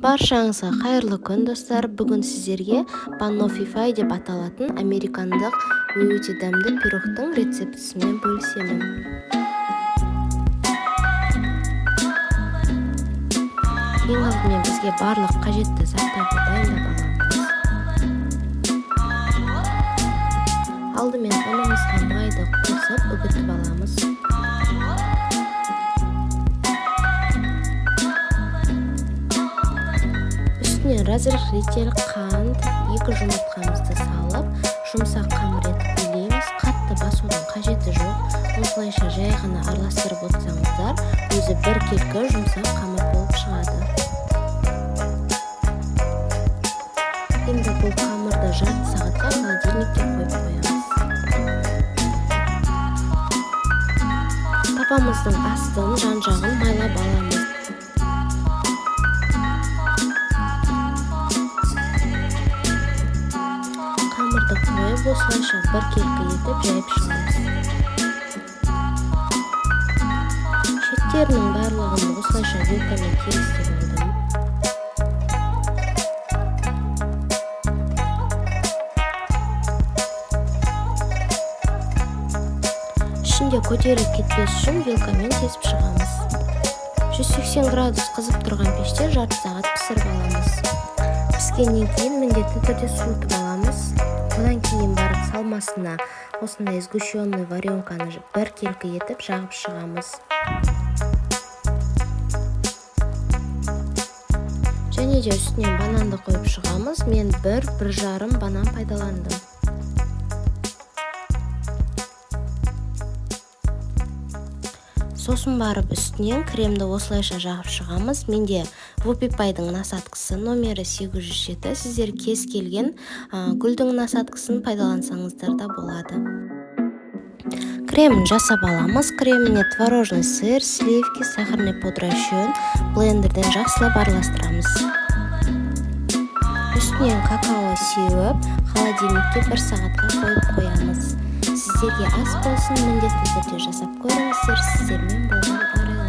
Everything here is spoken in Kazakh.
Баршаңызға қайырлы күн, достар! Бүгін сіздерге Banoffee Pie деп аталатын американдық өте дәмді пирогтың рецептісімен бөлісемін. Ең алдымен бізге барлық қажетті заттарды дайындап аламыз. Алдымен ұнымызға майды қосып, үгітіп аламыз. Үстіне разрыхлитель, қант, 2 жұмыртқамызды салып, жұмсақ қамыр етіп илейміз. Қатты басудың қажеті жоқ. Осылайша жай ғана араластырып отырсаңыздар, өзі біркелкі жұмсақ қамыр болып шығады. Енді бұл қамырды жарты сағатқа холодильникке қойып қоямыз. Табамыздың астын, жан-жағын майлап аламыз. Қамырды қойып, осылайша біркелкі етіп жайып шығамыз. Шеттерінің барлығын осылайша вилкамен тегістеп алдым. Ішінде көтеріліп кетпес үшін вилкамен тесіп шығамыз. 180 градус қызып тұрған пеште жарты сағат пісіріп аламыз. Піскеннен кейін міндетті түрде суытып аламыз. Одан кейін барып салмасына осындай сгущенный варенканы біркелкі етіп жағып шығамыз. Және де үстінен бананды қойып шығамыз. Мен 1-1,5 банан пайдаландым. Сосын барып үстінен кремді осылайша жағып шығамыз. Менде Whoopie Pie-дың насадкасы номері 807. Сіздер кез келген гүлдің насадкасын пайдалансаңыздар да болады. Кремін жасап аламыз. Креміне творожный сыр, сливки, сахарный пудра үшін блендерден жақсылап араластырамыз. Үстінен какао сеуіп, холодильникке 1 сағатқа қойып қоямыз. Сіздерге ас болсын, міндетті түрде жасап көріңіздер. Сіздермен болған Арайлым.